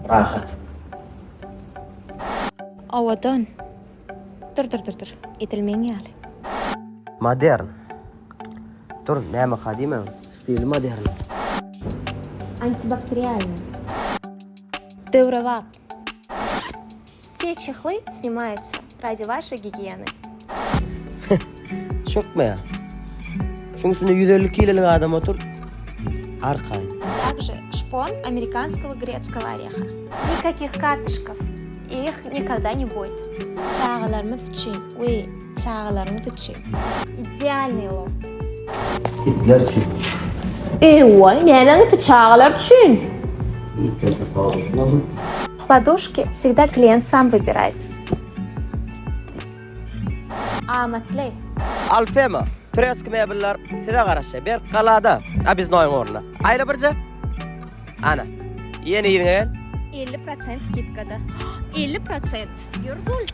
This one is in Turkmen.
Rahat. Owadan. Dur dur dur dur. Edil meň ýaly. Modern. Dur, nämeka diýmäň. Stili modern. Antibakterialnyý. Döwrebap. Все чехлы снимаются ради вашей gigiýeny. Çökmeýär. Şuň üstünde 150 kilolyk adam otur. Arkaýyn. Также шпон американского грецкого ореха. Никаких катышков. И их никогда не будет. Çagalarymyz üçin we çagalarymyz üçin. Idealnyý loft. Itler üçin. Eý-waý, nämäň iti çagalar üçin? Подушки всегда klient sam wybiraýt. Amatly. Alfema, turetski mebeller size garaşýar. Berk galada, Obiznoýyň ornunda. Aýla birje. Ana. Ýene yzyňa gel. 50 prosent skidkada. 50 prosent. Ýör bol.